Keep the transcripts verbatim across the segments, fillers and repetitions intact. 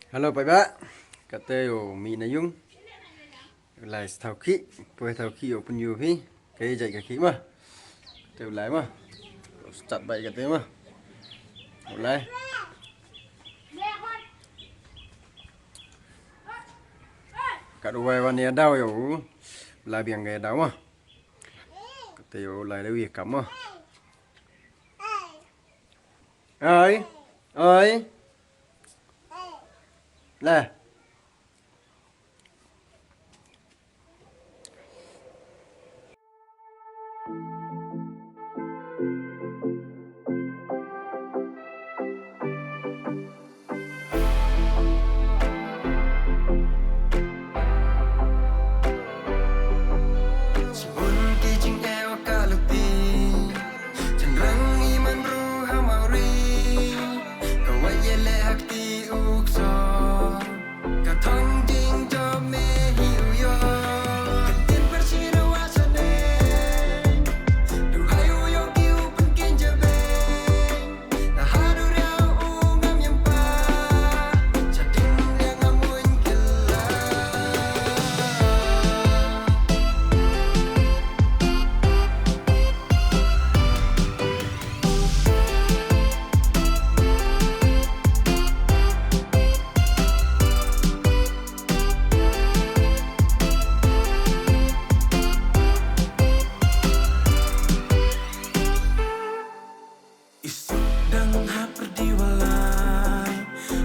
Hello, paidbah. Kate yow mih na yung. Lai thaw khih, poi thaw khih yow pynyoo phi. Ka jait ka khih mo. Te u lai mo. Start bait kate mo. U lai. Kat u wai wan ya daw yow. Lai biang ka ya daw mo. Kate yow lai da wi kam mo. Oi. Oi. Lai. Chibun ki jingeh wa ka luti, chynrang i man ru ha Mawri, ka wai ye leh ha kti u kso. Ka thong jingjop me hi u yoh. Ka tien pyrshit wa chane. Du hai u yoh ki u pynken jabeng. Na ha du riaw u ngam yam pa. Cha ding riang ngam muin kylla. I suk dang ha pyrdi wa lai,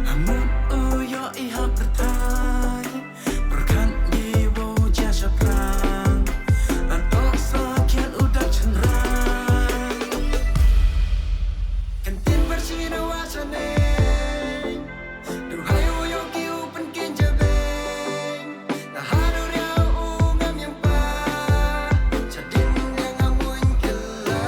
ha mut u yoh i ha pyrthai. Pyrkhat i wow jia shaphrang, la toh sa khian u dak chynrang. Kan tien pyrshit wa chane. Du hai u yoh ki u pynken jabeng. Na ha du riaw u ngam yam pa. Cha ding riang ngam muin kylla.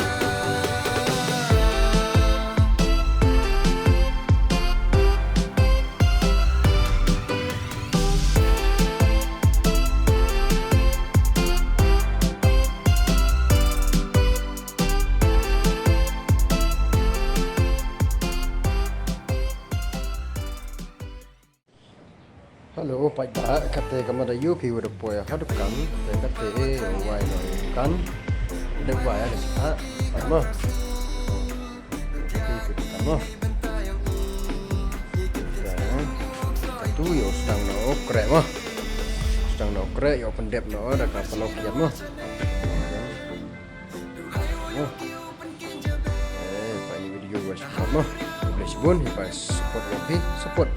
Hello, paidbah, kate ka mada yoh phi wa da poi ha dukan, te kate e, wai na dukan, de wai ha dukan, mo. Kate ka dukan, mo. Katu yow sdang na okre, mo. Sdang na okre, yow pyndep na o, da ka pynlok yan, mo. Eh, pa ini video wa support mo. Khublei chibun, hi pa support wa phi, support.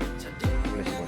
Khublei chibun.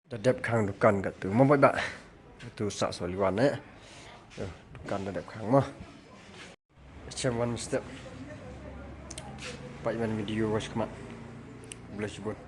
Da dep khang dukan katu mo, paidbah. Katu sah soliwan eh. Dukan da dep khang mo. Chem wan step. Pait wan video wa skhmat. Khublei chibun.